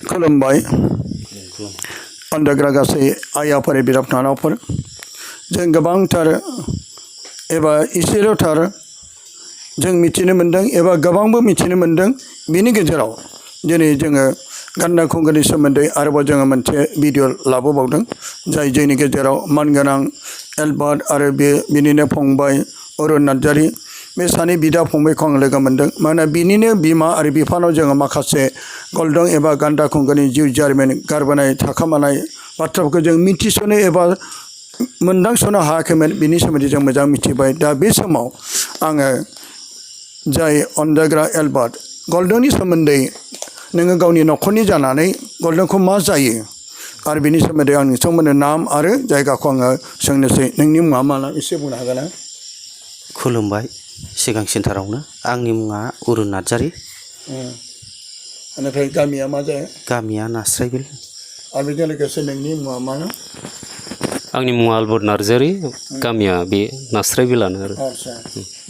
खुलुमबाय अन्दाग्रा गासै आइ आफानि बिदा फंबायफोर जों गोबांथार एबा इसेल'थार जों मिथिनो मोनदों एबा गोबांबो मिथिनो मोनदों बेनि गेजेराव दिनै जोङो गान्दा खुंगुरनि सोमोन्दै आरोबाव जोङो मोनसे भिडिअ लाबोबावदों जाय जोंनि गेजेराव मानगोनां एलबार्ट आरो बिनिनो फंबाय अरुण नार्जारी बे सानै बिदा फंबायखौ आं लोगो मोनदों मानोना बिनिनो बिमा आरो बिफानाव जोङो माखासे गल्डं एबा गान्दा खुंगुरनि जिउ जारिमिन गारबोनाय थाखोमानाय बाथ्राफोरखौ जों मिथिस'नो एबा मोनदांस'नो हायाखैमोन बिनि सोमोन्दै जों मोजां मिथिबाय दा बे समाव आङो जाय अनजाग्रा एलबार्ट गल्डंनि सोमोन्दै नोङो गावनि न'खरनि जानानै गल्डंखौ मा जायो आरो बिनि सोमोन्दै आं नोंथांमोननो नाम आरो जायगाखौ आङो सोंनोसै नोंनि मुङा मा एसे बुंनो हागोन ना? खुलुमबाय सिगां सेन्टारावनो आंनि मुङा अरुण नार्जारी बेनिफ्राय गामिया मा जायो? गामिया नास्रायबिल आरो बेजों लोगोसे नोंनि मुङा मा? आंनि मुङा आलबर्ट नार्जारी गामिया बे नास्रायबिलानो आरो आदसा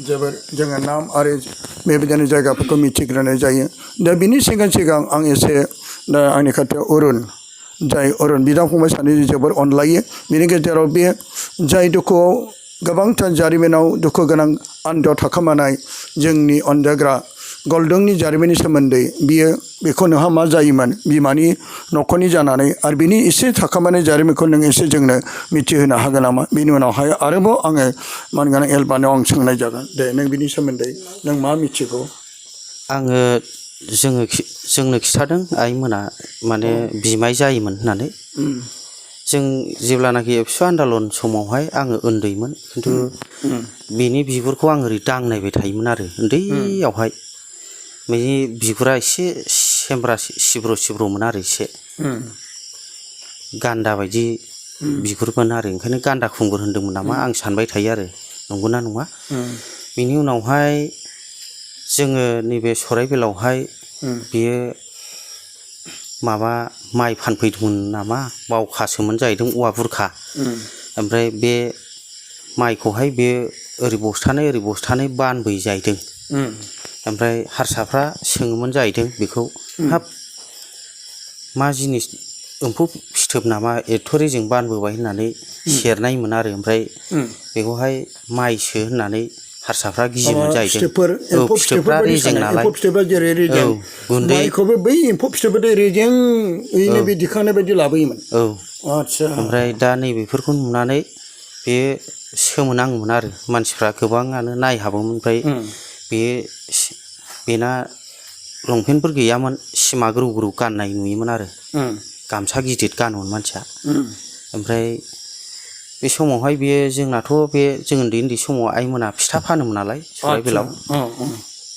जोबोर जोङो नाम आरो बेबायदिनो जायगाफोरखौ मिथिग्रोनाय जायो दा बिनि सिगां आं एसे दा आंनि खाथियाव अरुण बिदा फंबाय सानै जोबोर अनलायो बिनि गेजेराव बे जाय दुखुआव गोबांथार जारिमिनाव दुखु गोनां आन्दोआव थाखोमानाय जोंनि अनजाग्रा गल्डंनि जारिमिननि सोमोन्दै बेखौ नोंहा मा जायोमोन बिमानि न'खरनि जानानै आरो बिनि एसे थाखोमानाय जारिमिनखौ नों एसे जोंनो मिथिहोनो हागोन नामा? बिनि उनावहाय आरोबाव आङो मानगोनां एलबार्टनाव आं सोंनाय जागोन दे नों बिनि सोमोन्दै नों मा मिथिगौ? आङो जोंनो खिथादों आइमोना माने बिमाय जायोमोन होननानै जों जेब्लानाखि एबसु आन्दलन समावहाय आङो उन्दैमोन खिन्थु बेनि बिगुरखौ आं ओरै दांनायबाय थायोमोन आरो उन्दैयावहाय बेनि बिगुरा एसे सेमब्रा सिब्र'मोन आरो एसे गान्दा बायदि बिगुरमोन आरो ओंखायनो गान्दा खुंगुर होनदोंमोन नामा आं सानबाय थायो आरो नंगौना नङा बिनि उनावहाय जोङो नैबे सराइबिलावहाय बियो माबा माइ फानफैदोंमोन नामा बावखासोमोन जाहैदों औवा बुरखा ओमफ्राय बे माइखौहाय बे ओरै बस्थानै बानबोयो जाहैदों ओमफ्राय हारसाफ्रा सोङोमोन जाहैदों बेखौ हाब मा जिनिस एम्फौ फिथोब नामा एथ' रेजें बानबोबाय होननानै सेरनायमोन आरो ओमफ्राय बेखौहाय माइसो होननानै हारसाफ्रा गियोमोन जाहैदों एम्फौ फिथोबफ्रा रेजें नालाय एम्फौ फिथोबा जेरै रेजें गुन्दै माइखौबो बै एम्फौ फिथोबा रेजेंयैनो बे दिखांनाय बायदि लाबोयोमोन आदसा ओमफ्राय दा नैबेफोरखौ नुनानै बे सोमोनाङोमोन आरो मानसिफ्रा गोबाङानो नायहाबोमोन ओमफ्राय बेना लंपेन्टफोर गैयामोन सिमा ग्रौ ग्रौ गाननाय नुयोमोन आरो गामसा गिदिर गानोमोन मानसिया ओमफ्राय बे समावहाय बेयो जोंनाथ' जों उन्दै समाव आइमोना फिथा फानोमोन नालाय सराइबिलाव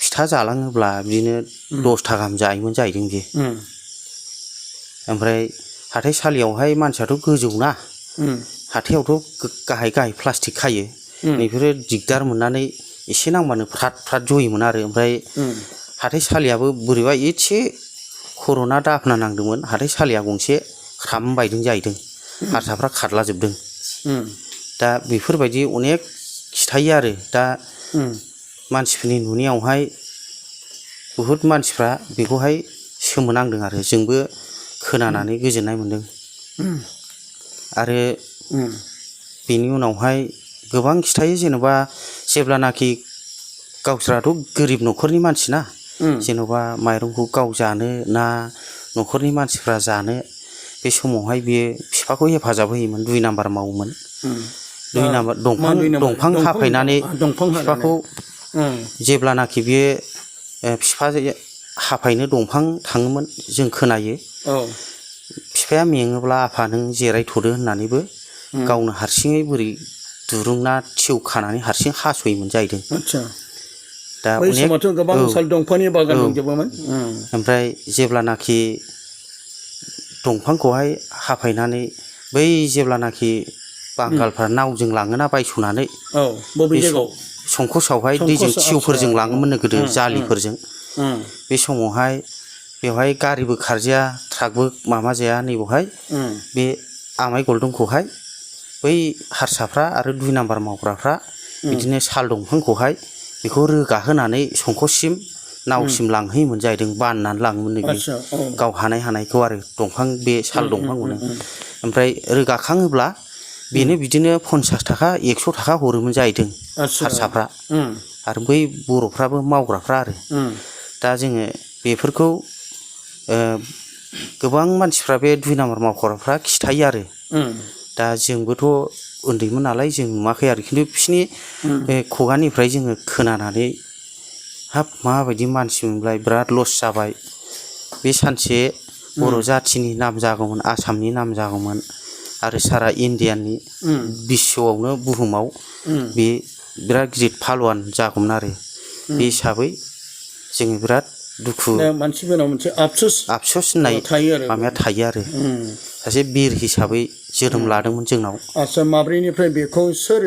फिथा जालाङोब्ला बिदिनो 10था गाहाम जायोमोन जाहैदों बियो ओमफ्राय हाथाइसालियावहाय मानसियाथ' गोजौना हाथायावथ' गाहाय प्लास्टिक खायो बेफोरो दिगदार मोननानै एसे नांबानो फ्राद जयोमोन आरो ओमफ्राय हाथाइसालियाबो बोरैबा एसे कर'ना दाफना नांदोंमोन हाथाइसालिया गंसे ख्राम बायदों जाहैदों हारसाफ्रा खारलाजोबदों दा बेफोरबायदि अनेक खिथायो आरो दा मानसिफोरनि नुनायावहाय बुहुद मानसिफ्रा बेखौहाय सोमोनांदों आरो जोंबो खोनानानै गोजोननाय मोन्दों आरो बेनि उनावहाय गोबां खिथायो जेनेबा जेब्लानाखि गावस्राथ' गोरिब न'खरनि मानसि ना जेन'बा माइरंखौ गाव जानो ना न'खरनि मानसिफ्रा जानो बे समावहाय बियो बिफाखौ हेफाजाब होयोमोन 2 नाम्बार मावोमोन 2 नाम्बार दंफां हाफायनानै बिफाखौ जेब्लानाखि बियो बिफा हाफायनो दंफां थाङोमोन जों खोनायो बिफाया मेङोब्ला आफा नों जिरायथ'दो होननानैबो गावनो हारसिङै बोरै दुरुंना थिउ खानानै हारसिं हास'योमोन जाहैदों दा बै समावथ' गोबां साल दंफांनि बागान दंजोबोमोन ओमफ्राय जेब्लानाखि दंफांखौहाय हाफायनानै बै जेब्लानाखि बांगालफ्रा नावजों लाङोना बायस'नानै बबे जायगायाव संकसआवहाय दैजों थिउफोरजों लाङोमोननो गोदो जालिफोरजों बे समावहाय बेवहाय गारिबो खारजाया ट्राकबो माबाजाया नैबावहाय बे आमाइ गल्डंखौहाय बै हारसाफ्रा आरो 2 नाम्बार मावग्राफ्रा बिदिनो साल दंफांखौहाय बेखौ रोगा होनानै संकससिम नावसिम लांहैयोमोन जाहैदों बाननानै लाङोमोन नैबे आदसा औ गाव हानायखौ आरो दंफां बे साल दंफांखौनो ओमफ्राय रोगाखाङोब्ला बेनो बिदिनो 50 थाखा 100 थाखा हरोमोन जाहैदों आदसा हारसाफ्रा आरो बै बर'फ्राबो मावग्राफ्रा आरो दा जोङो बेफोरखौ गोबां मानसिफ्रा बे 2 नाम्बार मावख'ग्राफ्रा खिथायो आरो दा जोंबोथ' उन्दैमोन नालाय जों नुवाखै आरो खिन्थु बिसिनि खुगानिफ्राय जोङो खोनानानै हाब माबायदि मानसि मोनलाय बिराद लस जाबाय बे सानसे बर' जाथिनि नाम जागौमोन आसामनि नाम जागौमोन आरो सारा इण्डियानि बिश्वआवनो बुहुमाव बे बिराद गिदिर फालवान जागौमोन आरो बे हिसाबै जोङो बिराद दुखु मानसिफोरनाव मोनसे आफस'स होननाय माबाया थायो आरो सासे बिर हिसाबै जोनोम लादोंमोन जोंनाव आदसा माब्रैनिफ्राय बेखौ सोर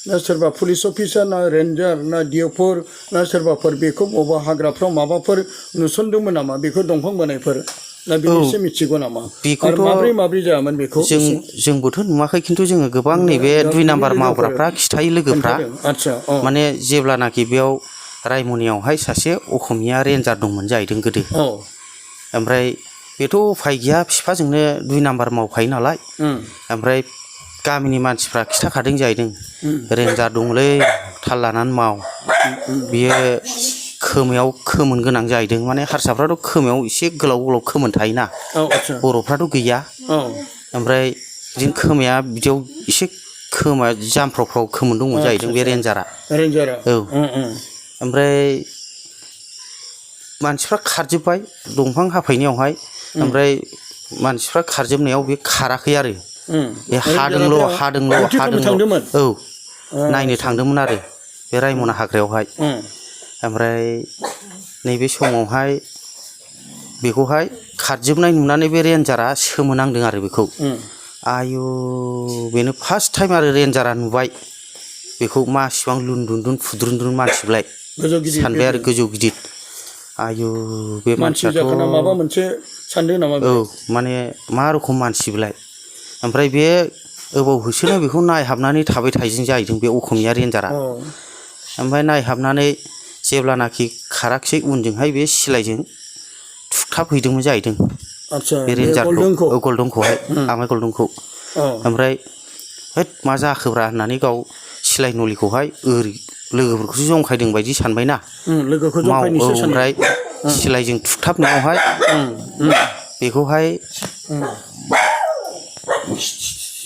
ना सोरबा पुलिस अफिसार ना रेन्जार ना डिअफोर ना सोरबाफोर बेखौ बबेबा हाग्राफ्राव माबाफोर नुसनदोंमोन नामा बेखौ दंफां बोनायफोर ना बेनि एसे मिथिगौ नामा आरो माब्रै जायामोन बेखौ जोंबोथ' नुवाखै खिन्थु जोङो गोबां नैबे 2 नाम्बार मावग्राफ्रा खिथायो लोगोफ्रा आदसा माने जेब्लानाखि बेयाव रायमनियावहाय सासे असमिया रेन्जार दंमोन जाहैदों गोदो ओमफ्राय बेथ' उफाय गैया बिफाजोंनो 2 नाम्बार मावखायो नालाय ओमफ्राय गामिनि मानसिफ्रा खिथाखादों जाहैदों रेन्जार दंलै थाल लानानै माव बियो खोमायाव खोमोन गोनां जाहैदों माने हारसाफ्राथ' खोमायाव एसे गोलाव गोलाव खोमोन थायोना बर'फ्राथ' गैया ओमफ्राय बिदिनो खोमाया बिदियाव एसे खोमा जामफ्राव खोमोन दंमोन जाहैदों बे रेन्जारा औ ओमफ्राय मानसिफ्रा खारजोब्बाय दंफां हाफायनायावहाय ओमफ्राय मानसिफ्रा खारजोबनायाव बे खाराखै आरो बे हादोंल' औ नायनो थांदोंमोन आरो बे रायमना हाग्रायावहाय ओमफ्राय नैबे समावहाय बेखौहाय खारजोबनाय नुनानै बे रेन्जारा सोमोनांदों आरो बेखौ आयु बेनो फार्स्ट टाइम आरो रेन्जारा नुबाय बेखौ मासिबां लुनदुनदुन फुद्रुनदुन मानसिलाय सानबाय आरो गोजौ गिदिर आयु बे मानसियाथ' माबा मोनसे सानदों नामा औ माने मा रोखोम मानसि बेलाय ओमफ्राय बे अबाव होसोनो बेखौ नायहाबनानै थाबाय थाइजों जाहैदों बे असमिया रेन्जारा ओमफ्राय नायहाबनानै जेब्लानाखि खाराखिसै उनजोंहाय बे सिलायजों थुथाबहैदोंमोन जाहैदों बे रेन्जारखौ गल्डनखौहाय आमाय गल्डनखौ ओमफ्राय होद मा जाखोब्रा होननानै गाव सिलाय नलिखौहाय ओरै लोगोफोरखौसो जंखायदों बायदि सानबायना ओमफ्राय सिलायजों थुथाबनायावहाय बेखौहाय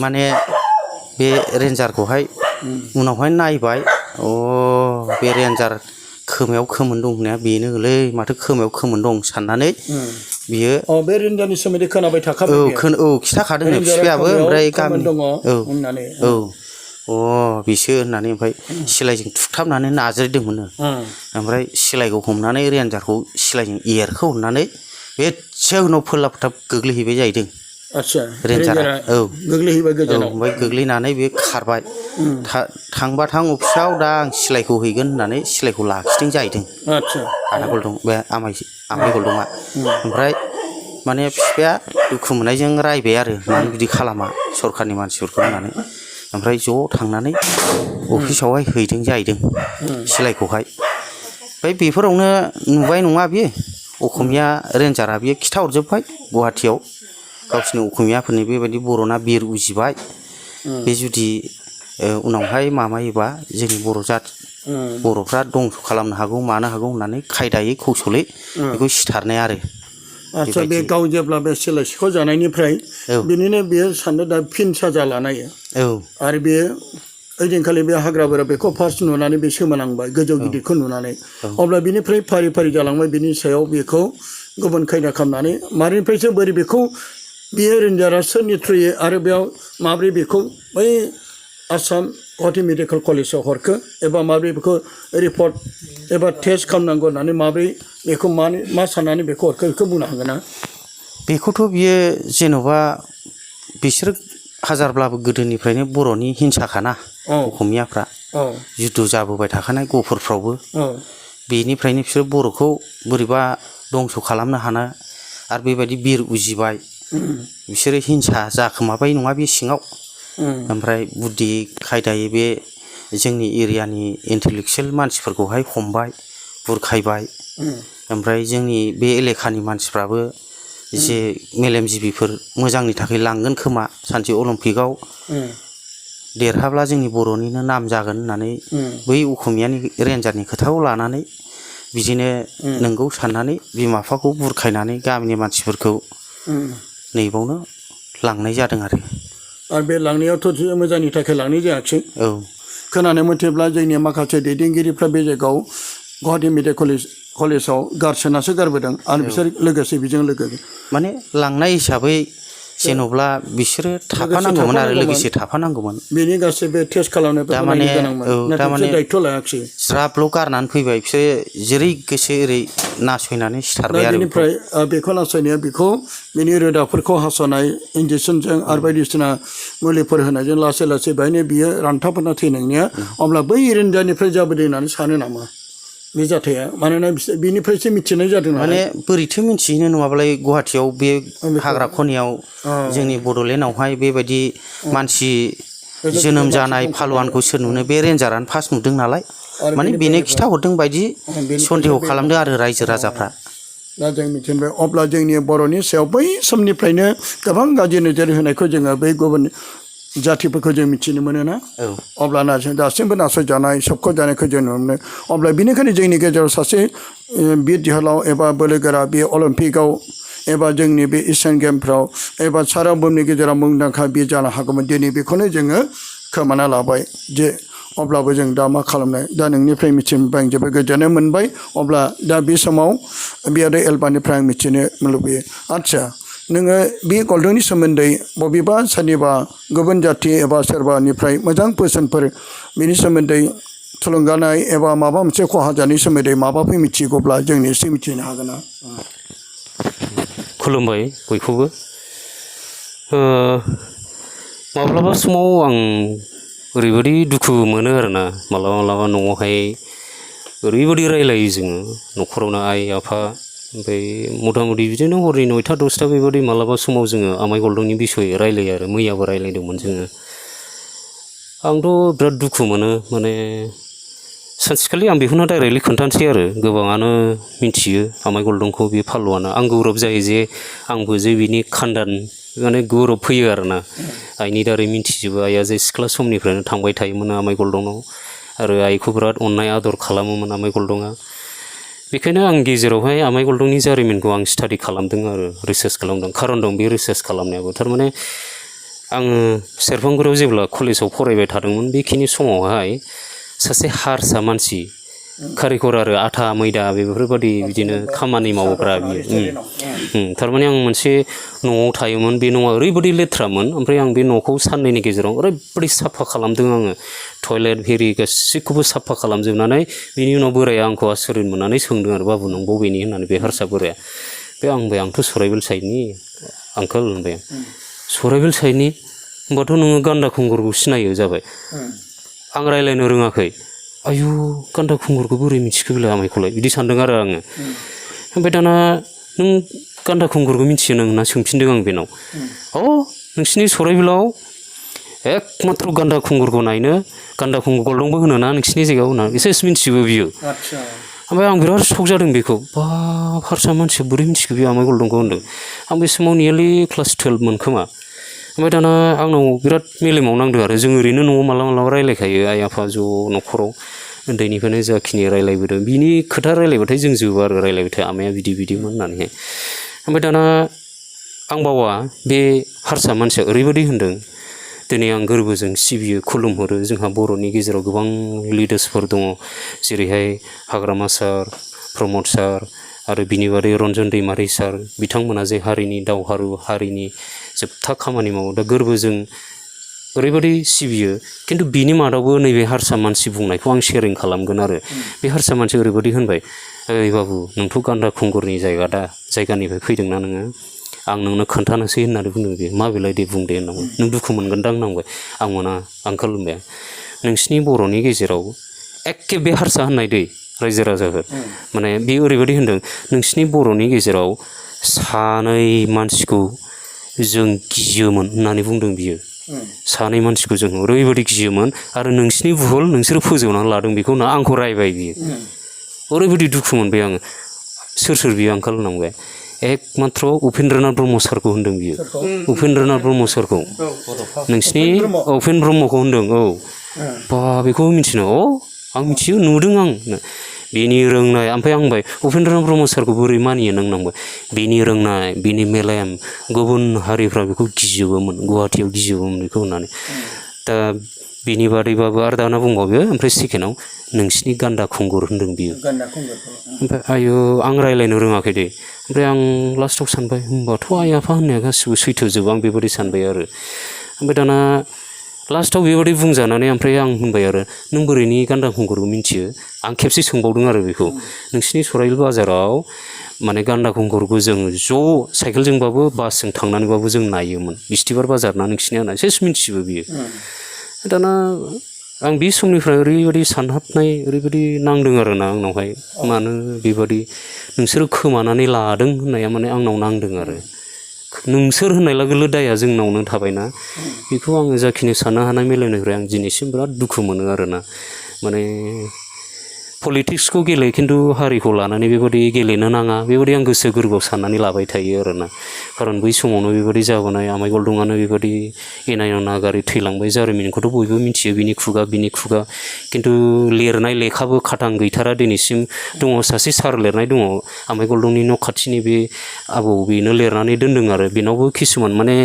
माने बे रेन्जारखौहाय उनावहाय नायबाय बे रेन्जार खोमायाव खोमोन दं होननाया बेनोलै माथो खोमायाव खोमोन दं साननानै बियो बे रेन्जारनि सोमोन्दै खोनाबाय थाखाबाय खिथाखादों बिफायाबो ओमफ्राय गामिनि बिसो होननानै ओमफ्राय सिलायजों थुथाबनानै नाज्रायदोंमोन ओमफ्राय सिलायखौ हमनानै रेन्जारखौ सिलायजों एरखोहरनानै बेसे उनाव फोरलाब फोथाब गोग्लैहैबाय जाहैदों रेन्जारा गोग्लैहैबाय गोजानाव ओमफ्राय गोग्लैनानै बे खारबाय थांबा थां अफिसाव दा आं सिलायखौ हैगोन होननानै सिलायखौ लाखिदों जाहैदों आदा गल्डन बे आमाय गल्डना ओमफ्राय माने बिफाया दुखु मोननायजों रायबाय आरो मानो बिदि खालामा सरखारनि मानसिफोरखौ होननानै ओमफ्राय ज' थांनानै अफिसावहाय हैदों जाहैदों सिलायखौहाय ओमफ्राय बेफोरावनो नुबाय नङा बियो असमिया रेन्जारा बियो खिथाहरजोब्बाय गुवाहाटियाव गावसिनि असमियाफोरनि बेबायदि बर'ना बिर उजिबाय बे जुदि उनावहाय माबायोबा जोंनि बर'फ्रा दंस' खालामनो हागौ मानो हागौ होननानै खायदायै कौशलै बेखौ सिथारनाय आरो आदसा बे गाव जेब्ला बे सिलाय सिखाव जानायनिफ्राय बिनिनो बेयो सानदों दा फिन साजा लानाय आरो बेयो ओइदिनखालि बे हाग्राफोरा बेखौ फार्स्ट नुनानै बे सोमोनांबाय गोजौ गिदिरखौ नुनानै अब्ला बिनिफ्राय फारि फारि जालांबाय बिनि सायाव बेखौ गुबुन खायदा खालामनानै मानिफ्रायसो बोरै बेखौ बियो रेन्जारा सोरनि थ्रुयै आरो बेयाव माब्रै बेखौ बै आसाम गुवाहाटि मेडिकेल कलेजाव हरखो एबा माब्रै बेखौ रिपर्ट एबा टेस्ट खालामनांगौ होननानै माब्रै बेखौ मा साननानै बेखौ हरखो बेखौ बुंनो हागोन ना बेखौथ' बियो जेन'बा बिसोर हाजारब्लाबो गोदोनिफ्रायनो बर'नि हिंसाखाना असमियाफ्रा जुद्ध जाबोबाय थाखानाय गहपुरफ्रावबो बेनिफ्रायनो बिसोर बर'खौ बोरैबा दंस' खालामनो हाना आरो बेबायदि बिर उजिबाय बिसोरो हिंसा जाखोमाबाय नङा बे सिङाव ओमफ्राय बुद्धि खायदायै बे जोंनि एरियानि इन्टेलेक्सुयेल मानसिफोरखौहाय हमबाय बुरखायबाय ओमफ्राय जोंनि बे एलेखानि मानसिफ्राबो एसे मेलेमजिबिफोर मोजांनि थाखाय लांगोन खोमा सानसे अलिम्पिकआव देरहाब्ला जोंनि बर'निनो नाम जागोन होननानै बै असमियानि रेन्जारनि खोथाखौ लानानै बिदिनो नोंगौ साननानै बिमा बिफाखौ बुरखायनानै गामिनि मानसिफोरखौ नैबावनो लांनाय जादों आरो बे लांनायावथ' मोजांनि थाखाय लांनाय जायाखिसै औ खोनानो मथेब्ला जोंनि माखासे दैदेनगिरिफ्रा बे जायगायाव गुवाहाटि मेडिकेल कलेजाव गारसोनासो गारबोदों आरो बिसोर लोगोसे बेजों लोगोसे माने लांनाय हिसाबै जेन'ब्ला बिसोरो थाफानांगौमोन आरो लोगोसे थाफानांगौमोन बेनि गासैबो टेस्ट खालामनायफोरखौ नायनो गोनांमोन नाथाय बिसोर दायित्व लायाखिसै ज्राबल' गारनानै फैबाय बिसोरो जेरै गोसो ओरै नासयनानै सिथारबाय दा आरो बेनिफ्राय बेखौ नासयनाया बेखौ बेनि रोदाफोरखौ हास'नाय इन्जेकसनजों आरो बायदिसिना मुलिफोर होनायजों लासै लासै बेहायनो बियो रानथाबना थैनायनिया अब्ला बै रेन्जारनिफ्राय जाबोदों होननानै सानो नामा बे जाथाया मानोना बिनिफ्रायसो मिथिनाय जादों माने बोरैथो मिथिहैनो नङाबालाय गुवाहाटियाव बे हाग्रा खनियाव जोंनि बड'लेण्डआवहाय बेबायदि मानसि जोनोम जानाय फालुवानखौ सोर नुनो बे रेन्जारानो फार्स्ट नुदों नालाय माने बेनो खिथाहरदों बायदि सन्देह खालामदों आरो रायजो राजाफ्रा दा जों मिथिबाय अब्ला जोंनि बर'नि सायाव बै समनिफ्रायनो गोबां गाज्रि नोजोर होनायखौ जोङो बै गुबुन जातिफोरखौ जों मिथिनो मोनोना अब्लाना जों दासिमबो नासयजानाय सोबख'जानायखौ जों नुनो मोनो अब्ला बेनिखायनो जोंनि गेजेराव सासे बिर जोहोलाव एबा बोलोगोरा बे अलिम्पिकआव एबा जोंनि बे एसियान गेमफ्राव एबा सारा बुहुमनि गेजेराव मुंदांखा बे जानो हागौमोन दिनै बेखौनो जोङो खोमाना लाबाय जे अब्लाबो जों दा मा खालामनो दा नोंनिफ्राय मिथिबाय आं जोबोद गोजोननाय मोनबाय अब्ला दा बे समाव बियादै एलबानिफ्राय आं मिथिनो लुबैयो आदसा नोङो बे गल्डननि सोमोन्दै बबेबा सोरनिबा गुबुन जाथि एबा सोरबानिफ्राय मोजां बोसोनफोर बेनि सोमोन्दै थुलुंगानाय एबा माबा मोनसे खहा जानायनि सोमोन्दै माबाफोर मिथिगौब्ला जोंनो एसे मिथिनो हागोन ना खुलुमबाय बयखौबो माब्लाबा समाव आं ओरैबायदि दुखु मोनो आरोना मालाबा न'आवहाय ओरैबायदि रायलायो जोङो न'खरावनो आइ आफा ओमफ्राय मथा मथि बिदिनो हरनि 9टा 10टा बेबायदि मालाबा समाव जोङो आमाइ गल्डननि बिसय रायलायो आरो मैयाबो रायलायदोंमोन जोङो आंथ' बिराद दुखु मोनो माने सानसेखालि आं बेखौनो डाइरेक्टलि खोन्थानोसै आरो गोबाङानो मिथियो आमाइ गल्डनखौ बे फालुआना आं गौरब जायो जे आंबो जे बिनि खान्दान माने गौरब फैयो आरोना आइनि दारै मिन्थिजोबो आइया जे सिख्ला समनिफ्रायनो थांबाय थायोमोन आमाइ गल्डनाव आरो आइखौ बिराद अननाय आदर खालामोमोन आमाइ गल्डना बेखायनो आं गेजेरावहाय आमाइ गल्डननि जारिमिनखौ आं स्टाडि खालामदों आरो रिसार्च खालामदों खारन दं बे रिसार्च खालामनायाबो थारमाने आङो सेरफांगुरियाव जेब्ला कलेजाव फरायबाय थादोंमोन बेखिनि समावहाय सासे हारसा मानसि कारिकर आरो आथा मैदा बेफोरबायदि बिदिनो खामानि मावग्रा बियो थारमाने आं मोनसे न'आव थायोमोन बे न'आ ओरैबायदि लेथ्रामोन ओमफ्राय आं बे न'खौ साननैनि गेजेराव ओरैबायदि साफा खालामदों आङो टयलेट हेरि गासैखौबो साफा खालामजोबनानै बिनि उनाव बोराया आंखौ आसरित मोननानै सोंदों आरो बाबु नों बबेनि होननानै बे हारसा बोराया बे आंथ' सराइबिल साइडनि आंकोल होनबाय सराइबिल साइडनि होमबाथ' नोङो गान्दा खुंगुरखौ सिनायो जाबाय आं रायज्लायनो रोङाखै आयु गान्दा खुंगुरखौ बोरै मिथिखो बेलाय आमाइखौलाय बिदि सानदों आरो आङो ओमफ्राय दाना नों गान्दा खुंगुरखौ मिथियो नों होनना सोंफिनदों आं बेनाव नोंसिनि सराइबिलाव एकमात्र गान्दा खुंगुरखौ नायनो गान्दा खुंगुर गल्डनबो होनो ना नोंसिनि जायगायाव होनना एसेस मिन्थिजोबो बियो ओमफ्राय आं बिराद सक जादों बेखौ बा हारसा मानसिया बोरै मिथिखो बे आमाइ गल्डनखौ होनदों आं बे समाव नियारलि क्लास 12 मोन खोमा ओमफ्राय दाना आंनाव बिराद मेलेमाव नांदों आरो जों ओरैनो न'आव मालाबा रायलायखायो आइ आफा ज' न'खराव उन्दैनिफ्रायनो जाखिनि रायलायबोदों बिनि खोथा रायलायबाथाय जों जोबो आरो रायलायबाथाय आमाया बिदिमोन होननानैहाय ओमफ्राय दाना आं बावा बे हारसा मानसिया ओरैबायदि होनदों दिनै आं गोरबोजों सिबियो खुलुमहरो जोंहा बर'नि गेजेराव गोबां लिडार्सफोर दङ जेरैहाय हाग्रामा सार प्रमद सार आरो बिनि बादै रन्जन दैमारि सार बिथांमोना जे हारिनि दावहारु हारिनि जोबथा खामानि मावो दा गोरबोजों ओरैबायदि सिबियो खिन्थु बिनि मादावबो नैबे हारसा मानसि बुंनायखौ आं शेयारिं खालामगोन आरो बे हारसा मानसि ओरैबायदि होनबाय ओइ बाबु नोंथ' गान्दा खुंगुरनि जायगानिफ्राय फैदोंना नोङो आं नोंनो खोन्थानोसै होननानै बुंदों बे माबेलाय दे बुंदे होननांगौ नों दुखु मोनगोनदां होननांबाय आं मोना आंकोल होनबाय नोंसिनि बर'नि गेजेराव एखे बे हारसा होननाय दै रायजो राजाफोर माने बे ओरैबायदि होनदों नोंसिनि बर'नि गेजेराव सानै मानसिखौ जों गियोमोन होननानै बुंदों बियो सानै मानसिखौ जों ओरैबायदि गियोमोन आरो नोंसिनि भुल नोंसोरो फोजौनानै लादों बेखौ आंखौ रायबाय बियो ओरैबायदि दुखु मोनबाय आङो सोर बियो आं खालामनांबाय एकमात्र उपेन्द्रनाथ ब्रह्म सारखौ होनदों बियो उपेन्द्रनाथ ब्रह्म सारखौ नोंसिनि उपेन्द्र ब्रह्मखौ होनदों औ बा बेखौ मिथिनो आं मिथियो नुदों आं बेनि रोंनाय ओमफ्राय आं बुंबाय उपेन्द्रनाथ ब्रह्म सारखौ बोरै मानियो नों नांबाय बेनि रोंनाय बेनि मेलेम गुबुन हारिफ्रा बेखौ गिजोबोमोन गुवाहाटियाव गिजोबोमोन बेखौ होननानै दा बेनि बादैबाबो आरो दाना बुंबावो ओमफ्राय सेकेन्डआव नोंसिनि गान्दा खुंगुर होनदों बियो ओमफ्राय आयु आं रायज्लायनो रोङाखै दे ओमफ्राय आं लास्टआव सानबाय होमबाथ' आइ आफा होननाया गासिबो सैथोजोब आं बेबायदि सानबाय आरो ओमफ्राय दाना लास्टआव बेबायदि बुंजानानै ओमफ्राय आं होनबाय आरो नों बोरैनि गान्दा खुंगुरखौ मिन्थियो आं खेबसे सोंबावदों आरो बेखौ नोंसिनि सराइल बाजाराव माने गान्दा खुंगुरखौ जों ज' साइकेलजोंबाबो बासजों थांनानैबाबो जों नायोमोन बिस्थिबार बाजार ना नोंसिनिया होनना सेस मिन्थिजोबो बियो दाना आं बे समनिफ्राय ओरैबायदि सानहाबनाय ओरैबायदि नांदों आरोना आंनावहाय मानो बेबायदि नोंसोरो खोमानानै लादों होननाया माने आंनाव नांदों आरो नोंसोर होननाय लोगो दाया जोंनावनो थाबायना बेखौ आङो जाखिनि साननो हानाय मेलेमनिफ्राय आं दिनैसिम बिराद दुखु मोनो आरोना माने पलिटिक्सखौ गेले खिन्थु हारिखौ लानानै बेबायदि गेलेनो नाङा बेबायदि आं गोसो गोरबोआव साननानै लाबाय थायो आरोना खारन बै समावनो बेबायदि जाबोनाय आमाइ गलदुङानो बेबायदि एनायन नागारै थैलांबाय जारिमिनखौथ' बयबो मिथियो बिनि खुगा खिन्थु लिरनाय लेखाबो खाथां गैथारा दिनैसिम दङ सासे सार लिरनाय दङ आमाइ गलदुंनि न' खाथिनि बे आबौ बेनो लिरनानै दोनदों आरो बेनावबो किसुमान माने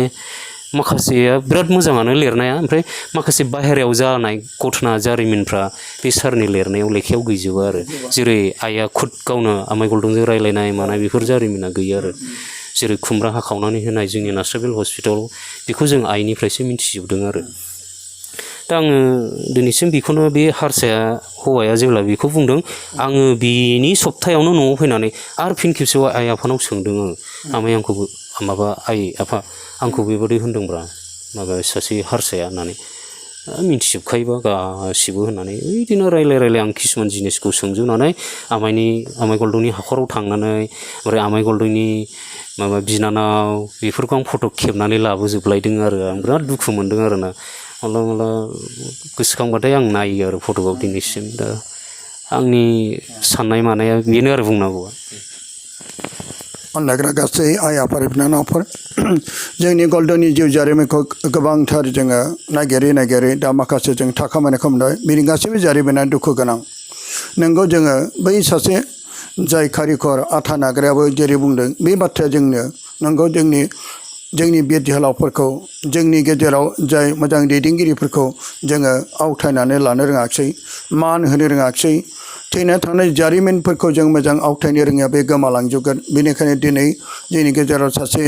माखासेया बिराद मोजाङानो लिरनाया ओमफ्राय माखासे बाहेरायाव जानाय घटना जारिमिनफ्रा बे सारनि लिरनायाव लेखायाव गैजोबा आरो जेरै आइया खुद गावनो आमाइ गलदुंजों रायज्लायनाय मानाय बेफोर जारिमिना गैया आरो जेरै खुमब्रा हाखावनानै होनाय जोंनि नास्राबिल हस्पिटाल बेखौ जों आइनिफ्रायसो मिथिजोबदों आरो दा आङो दिनैसिम बेखौनो बे हारसाया हौवाया जेब्ला बेखौ बुंदों आङो बिनि सप्तायावनो न'आव फैनानै आरो फिन खेबसेयाव आइ आफानाव सोंदों आङो आमाइ आंखौबो माबा आइ आफा आंखौ बेबायदि होनदोंब्रा माबा सासे हारसाया होननानै मिथिजोबखायोबा गासिबो होननानै बिदिनो रायलाय आं किसुमान जिनिसखौ सोंजोबनानै आमाइ गलदुंनि हाखराव थांनानै ओमफ्राय आमाइ गलदुंनि माबा बिनानाव बेफोरखौ आं फट' खेबनानै लाबोजोबलायदों आरो आं बिराद दुखु मोनदों आरोना माब्लाबा गोसोखांबाथाय आं नायो आरो फट'खौ दिनैसिम दा आंनि साननाय मानाया बेनो आरो बुंनांगौआ अनलायग्रा गासै आइ आफा बिनानावफोर जोंनि गलदुंनि जिउ जारिमिनखौ गोबांथार जोङो नागिरै दा माखासे जों थाखामानायखौ मोनबाय बिनि गासैबो जारिमिना दुखु गोनां नोंगौ जोङो बै सासे जाय कारिकर आथा नाग्रायाबो जेरै बुंदों बे बाथ्राया जोंनो नोंगौ जोंनि बिर जोहोलावफोरखौ जोंनि गेजेराव जाय मोजां दैदेनगिरिफोरखौ जोङो आवथायनानै लानो रोङाखिसै मान होनो रोङाखिसै थैना थानाय जारिमिनफोरखौ जों मोजां आवथायनो रोङा बे गोमालांजोबगोन बेनिखायनो दिनै जोंनि गेजेराव सासे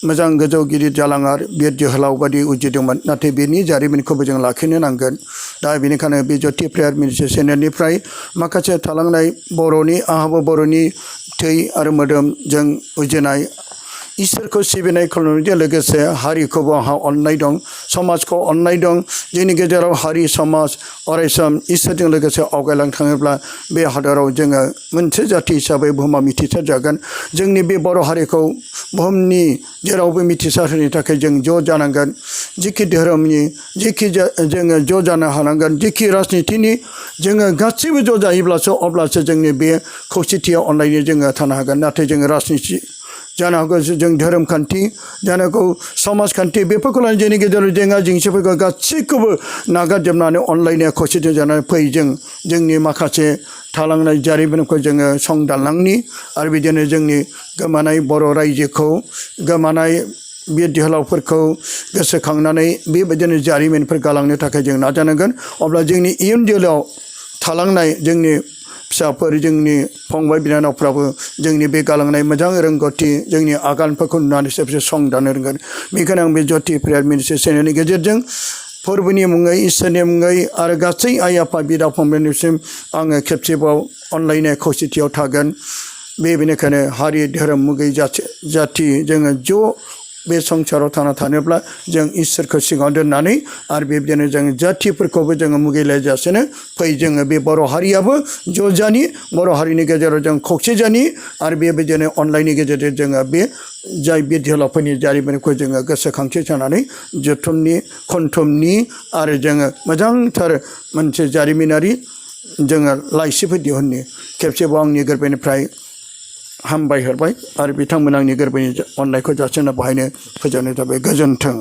मोजां गोजौ गिदिर जालाङार बिर जोहोलाव बादि उजिदोंमोन नाथाय बेनि जारिमिनखौबो जों लाखिनो नांगोन दा बेनिखायनो बे ज्योति प्रेयार मिनिस्ट्रि चेनेलनिफ्राय माखासे थालांनाय बर'नि आंहाबो बर'नि थै आरो मोदोमजों उजिनाय इसोरखौ सिबिनाय खुलुमनायजों लोगोसे हारिखौबो आंहा अननाय दं समाजखौ अननाय दं जोंनि गेजेराव हारि समाज अरायसम इसोरजों लोगोसे आवगायलांनो थाङोब्ला बे हादराव जोङो मोनसे जाथि हिसाबै बुहुमाव मिथिसार जागोन जोंनि बे बर' हारिखौ बुहुमनि जेरावबो मिथिसार होनो थाखाय जों ज' जानांगोन जिखि धोरोमनि जिखि जोङो ज' जानो हानांगोन जिखि राजनितिनि जोङो गासैबो ज' जायोब्लासो अब्लासो जोंनि बे खौसेथियाव अनलायनो जोङो थानो हागोन नाथाय जोङो राजनिति जानो हागौ जों धोरोम खान्थि जानो हागौ समाजखान्थि बेफोरखौ लानानै जोंनि गेजेराव जेंना जेंसिफोरखौ गासैखौबो नागारजोबनानै अनलायनाया खौसेथि जानानै फै जोंनि माखासे थालांनाय जारिमिनखौ जोङो संदानलांनि आरो बिदिनो जोंनि गोमानाय बर' रायजोखौ गोमानाय बिर जोहोलावफोरखौ गोसोखांनानै बेबायदिनो जारिमिनफोर गालांनो थाखाय जों नाजानांगोन अब्ला जोंनि इयुन जोलैयाव थालांनाय जोंनि फिसाफोर जोंनि फंबाय बिनानावफ्राबो जोंनि बे गालांनाय मोजां रोंगौथि जोंनि आगानफोरखौ नुनानैसो बिसोर संदाननो रोंगोन बेनिखायनो आं बे ज्योति प्रेयार मिनिस्ट्रि चेनेलनि गेजेरजों फोरबोनि मुङै इसोरनि मुङै आरो गासै आइ आफा बिदा फंबायनिसिम आङो खेबसेबाव अनलायनाय खौसेथियाव थागोन बेनिखायनो हारि धोरोम मुगै जाथि जोङो ज' बे संसाराव थांना थानोब्ला जों इसोरखौ सिगाङाव दोननानै आरो बेबायदिनो जों जाथिफोरखौबो जोङो मुगैलायजासेनो फै जोङो बे बर' हारियाबो ज' जानि बर' हारिनि गेजेराव जों खौसे जानि आरो बेबायदिनो अनलायनि गेजेरजों जोङो बे जाय बिर जोहोलावफोरनि जारिमिनखौ जोङो गोसोखांथि जानानै जथुमनि खनथुमनि आरो जोङो मोजांथार मोनसे जारिमिनारि जोङो लाइसिफोर दिहुननो खेबसेबाव आंनि गोरबोनिफ्राय हामबाय हरबाय आरो बिथांमोन आंनि गोरबोनि अननायखौ जासिना बाहायनो फोजोबनाय जाबाय गोजोन्थों।